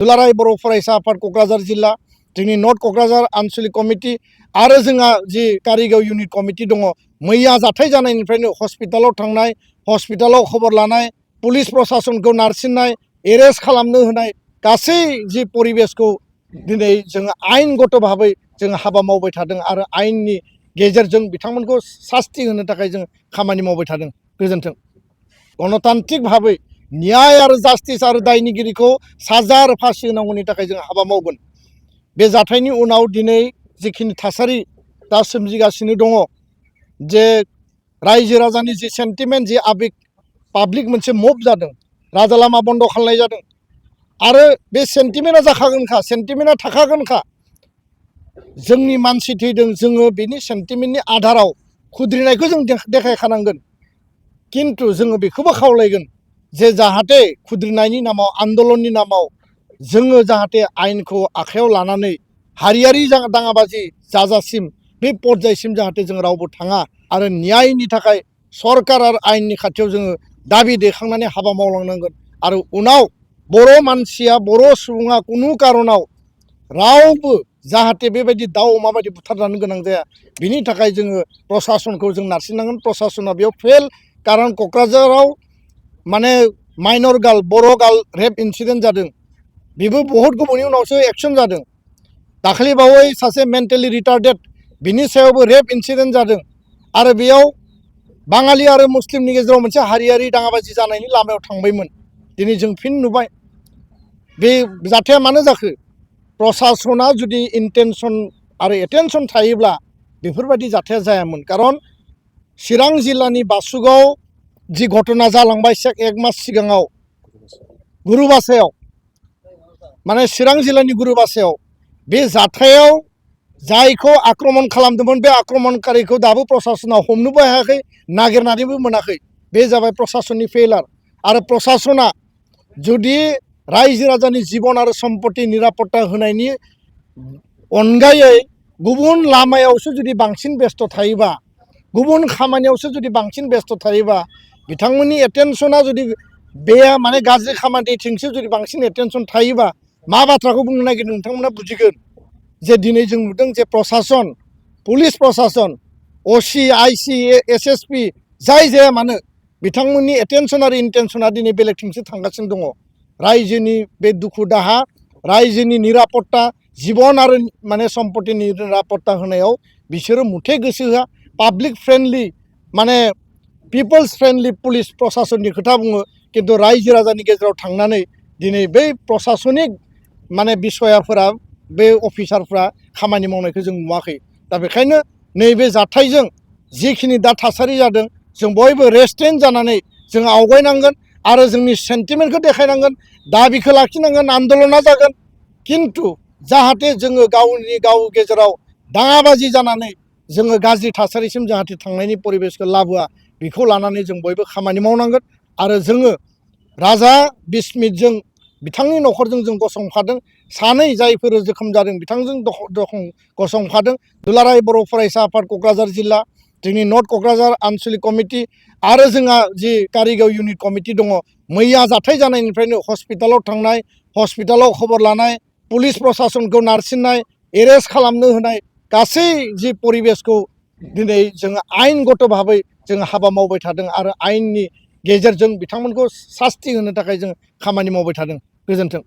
दुलाराय बर' फरायसा आफाद क'क्राझार जिल्ला जोंनि नर्थ क'क्राझार आनसलिक कमिटि आरो जोंहा जि कारिगाव इउनिट कमिटि दङ मैया जाथाय जानायनिफ्रायनो हस्पिटालाव थांनाय हस्पिटालाव खबर लानाय पुलिस प्रशासनखौ नारसिननाय एरेस्ट खालामनो होनाय गासै जि परिबेसखौ दिनै जोङो आयेनगत भाबै जों हाबा मावबाय थादों आरो आयेननि गेजेरजों बिथांमोनखौ सास्ति होनो थाखाय जों खामानि मावबाय थादों। गोजोन्थों। गणतान्त्रिक भाबै न्याय आरो जास्टिस आरो दायनिगिरिखौ साजा आरो फासि होनांगौनि थाखाय जों हाबा मावगोन। बे जाथायनि उनाव दिनै जिखिनि थासारि दा सोमजिगासिनो दङ जे रायजो राजानि जि सेन्टिमेन्ट जि आबेग पाब्लिक मोनसे मुभ जादों राजा लामा बन्द खालामनाय जादों आरो बे सेन्टिमेन्टआ जाखागोनखा सेन्टिमेन्टआ थाखागोनखा जोंनि मानसि थैदों जोङो बेनि सेन्टिमेन्टनि आधाराव खुद्रिनायखौ जों देखायखानांगोन किन्तु जोङो बेखौबो खावलायगोन जे जाहाथे खुद्रिनायनि नामाव आन्दलननि नामाव जोङो जाहाथे आयेनखौ आखायाव लानानै हारियारि दाङाबाजि जाजासिम बे पर्यायसिम जाहाथे जों रावबो थाङा आरो न्यायनि थाखाय सरकार आरो आयेननि खाथियाव जोङो दाबि दैखांनानै हाबा मावलांनांगोन आरो उनाव बर' मानसिया बर' सुबुङा कुनु कारनाव रावबो जाहाथे बेबायदि दाउ अमा बायदि बुथारजानो गोनां जाया बिनि थाखाय जोङो प्रशासनखौ जों नारसिननांगोन। प्रशासना बेयाव फेल कारन क'क्राझाराव माने माइनर गार्ल बर' गार्ल रेप इन्सिडेन्ट जादों बेबो बहुत गोबावनि उनावसो एक्सन जादों। दाखालि बावै सासे मेन्टेलि रिटार्डेड बिनि सायावबो रेप इन्सिडेन्ट जादों आरो बेयाव बाङालि आरो मुस्लिमनि गेजेराव मोनसे हारियारि दाङाबाजि जानायनि लामायाव थांबायमोन। दिनै जों फिन नुबाय बे जाथाया मानो जाखो प्रशासना जुदि इन्टेनसन आरो एटेनसन थायोब्ला बेफोरबायदि जाथाया जायामोन। कारन चिरां जिल्लानि बासुगाव जि घटना जालांबाय एक मास सिगाङाव गुरुबासायाव माने चिरां जिल्लानि गुरुबासायाव बे जाथायाव जायखौ आक्रमण खालामदोंमोन बे आक्रमणकारिखौ दाबो प्रशासना हमनोबो हायाखै नागिरनानैबो मोनाखै। बे जाबाय प्रशासननि फेलार आरो प्रशासना जुदि रायजो राजानि जिबन आरो सम्पति निरापत्ता होनायनि अनगायै गुबुन लामायावसो जुदि बांसिन बेस्थ थायोबा गुबुन खामानियावसो जुदि बांसिन बेस्थ थायोबा बिथांमोननि एटेनसना जुदि बे माने गाज्रि खामानिथिंसो जुदि बांसिन एटेनसन थायोबा मा बाथ्राखौ बुंनो नागिरदों नोंथांमोना बुजिगोन जे दिनै जों नुदों जे प्रशासन पुलिस प्रशासन असि आइसि एसएसपि जाय जाया मानो बिथांमोननि एटेनसन आरो इन्टेनसना दिनै बेलेगथिंसो थांगासिनो दङ। रायजोनि बे दुखु दाहा रायजोनि निरापत्ता जिबन आरो माने सम्पतिनि निरापत्ता होनायाव बिसोरो मुथे गोसो होआ। पाब्लिक फ्रेन्डलि माने पिपल्स फ्रेन्डलि पुलिस प्रशासननि खोथा बुङो किन्तु रायजो राजानि गेजेराव थांनानै दिनै बै प्रशासनिक माने बिसयाफोरा बे अफिसारफ्रा खामानि मावनायखौ जों नुवाखै। दा बेखायनो नैबे जाथायजों जिखिनि दा थासारि जादों जों बयबो रेस्ट्रेन्ट जानानै जों आवगायनांगोन आरो जोंनि सेन्टिमेन्टखौ देखायनांगोन दाबिखौ लाखिनांगोन आन्दलना जागोन किन्तु जाहाथे जोङो गाव गेजेराव दाङाबाजि जानानै जोङो गाज्रि थासारिसिम जाहाथे थांनायनि परिबेसखौ लाबोआ बेखौ लानानै जों बयबो खामानि मावनांगोन आरो जोङो राजा बिस्मितजों बिथांनि न'खरजों जों गसंफादों सानै जायफोर जोखोम जादों बिथांजों गसंफादों। दुलाराय बर' फरायसा आफाद क'क्राझार जिल्ला जोंनि नर्थ क'क्राझार आनसलिक कमिटि आरो जोंहा जि कारिगाव इउनिट कमिटि दङ मैया जाथाय जानायनिफ्रायनो हस्पिटालाव थांनाय हस्पिटालाव खबर लानाय पुलिस प्रशासनखौ नारसिननाय एरेस्ट खालामनो होनाय गासै जि परिबेसखौ दिनै जोङो आयेनगत भाबै जों हाबा मावबाय थादों आरो आयेननि गेजेरजों बिथांमोनखौ सास्ति होनो थाखाय जों खामानि मावबाय थादों। गोजोन्थों।